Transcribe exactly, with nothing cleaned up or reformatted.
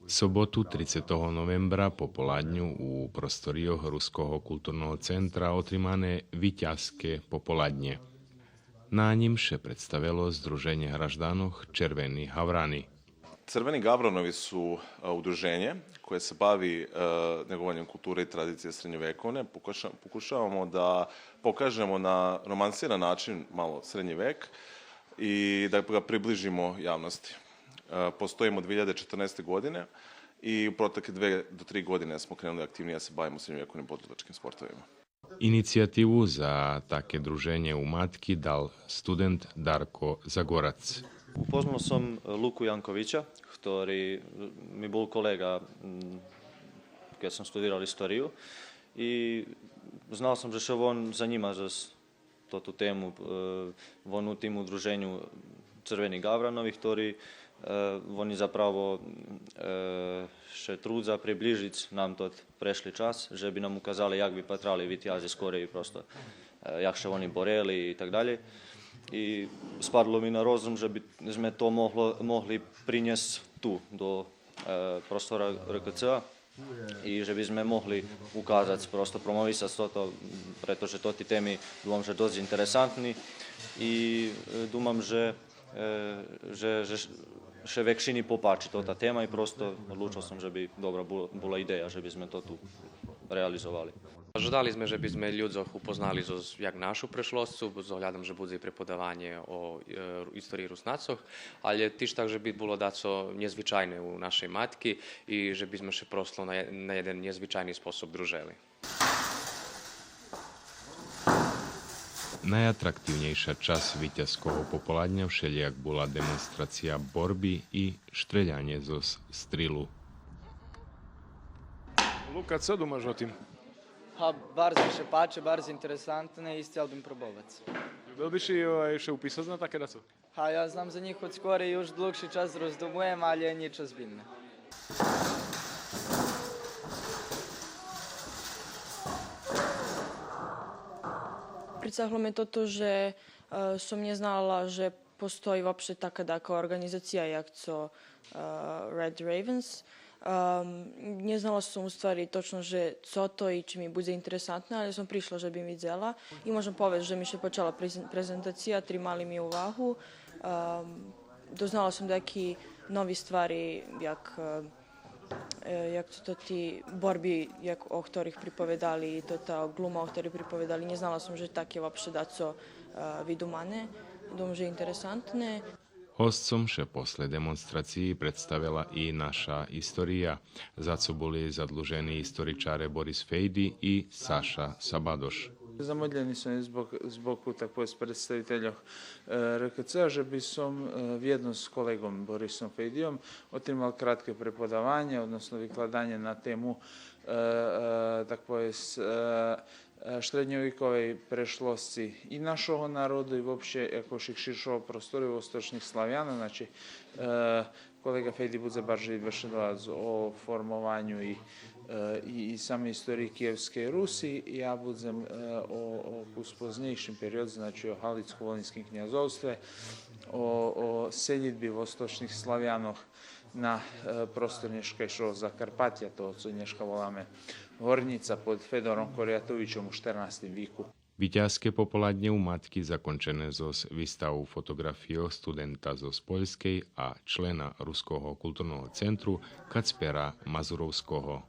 Соботу, трицетого новембра, пополадню у просторийох Руского културного центра отримане Витязске пополаднє. На нїм ше представело Здруженє гражданох Червени гаврани. Crveni gavronovi su, e, udruženje koje se bavi, e, negovanjem kulture i tradicije srednjovjekovne. Pokuša-, pokušavamo da pokažemo na romansiran način malo srednji vek i da ga približimo javnosti. E, postojimo dvije hiljade četrnaeste godine i u protekle dve do tri godine smo krenuli aktivnije da se bavimo srednjovjekovnim poduzetničkim sportovima. Иницијативу за таке дружење у Матки дал студент Дарко Загорац. Upoznao sam Luku Jankovića, htori mi bul kolega, mm, kad sam studirao istoriju, i znao sam že se on zanima za s-, to, tu temu, e, von u tim udruženju Crveni gavranovi, htori, e, oni zapravo, e, se trudza približic nam tot prešli čas, že bi nam ukazali jak bi patrali Vitjazi skorej prosto, e, jak se oni boreli i tak dalje. I spadlo mi na rozum že bi sme to mohlo, mohli prinjes tu do, e, prostora R K C-a i že bi sme mohli ukazac, prosto promovisac toto, preto že toti temi dumam že dosc interesantni i, e, dumam že, e, že, že, že vekšini popači tota tema i prosto odlučil som že bi dobra bu-, bula ideja že bi sme to tu realizovali. Жадали зме же би зме людзох упознали зоз, як нашу прешлосцу, з оглядом же будзе и преподаванє о, е, историї Руснацох, алє тиж так же би було дацо нєзвичайне у нашей Матки и же би зме ше просто на, на єден нєзвичайни способ дружели. Найатрактивнєйша часц Витязского пополадня вшелїяк була демонстрация борби и штрелянє зоз стрилу. Лука, цо думаш о тим? Pa, barz mi se pači, barz interesantne i stel bim probovac. Любел би ши, овай, ше уписац на таке дацо? Ha, ja znam za njih od skore i już dlugši čas rozdumujem, ali je nič ozbiljno. Прицагало ме тото же, е, сом нє знала же постої вообще така даяка орґанизация як цо, е, Red Ravens. Ем, нє знала сом у ствари точно же цо то и чи ми будзе интересантне, але сом пришла же бим видзела. И можем повесц же ми ше пачела презен-, презентация, тримали ми увагу. Ем, дознала сом даяки нови ствари, як, е, е, як цо то тоти борби, як о хторих приповедали, и то та глума о хторих приповедали. Нє знала сом же таке вообще дацо, е, видумане. Думам же интересантне. Госцом ше после демонстрациї представела и наша история, за цо були задлужени историчаре Борис Фейди и Саша Сабадош. Замолєни сом з бок-, з боку, так повесц, представительох, е, Р К Ц, же би сом, е, вєдно з колеґом Борисом Фейдийом отримал кратке преподаванє, односно викладанє на тему, е, е, так повесц, е, е, штредньовиковей прешлосци и нашого народу, и вообще якошик ширшого простору восточних Славянох. Значи, е, колеґа Фейди будзе баржей бешедовац о формованю и, е, и, и самей историї Києвскей Руси, я будзем, е, о, о кус познєйшим периодзе, значи о Галицко-Волинским князовстве, о, о селїдби восточних Славянох на, е, простор нєшкайшого Закарпатя, того цо нєшка воламе Горнїца, под Федором Корятовичом у штернастим вику. Витязске пополаднє у Матки закончене зоз виставу фотоґрафийох студента зоз Польскей а члена Руского културного центру Кацпера Мазуровского.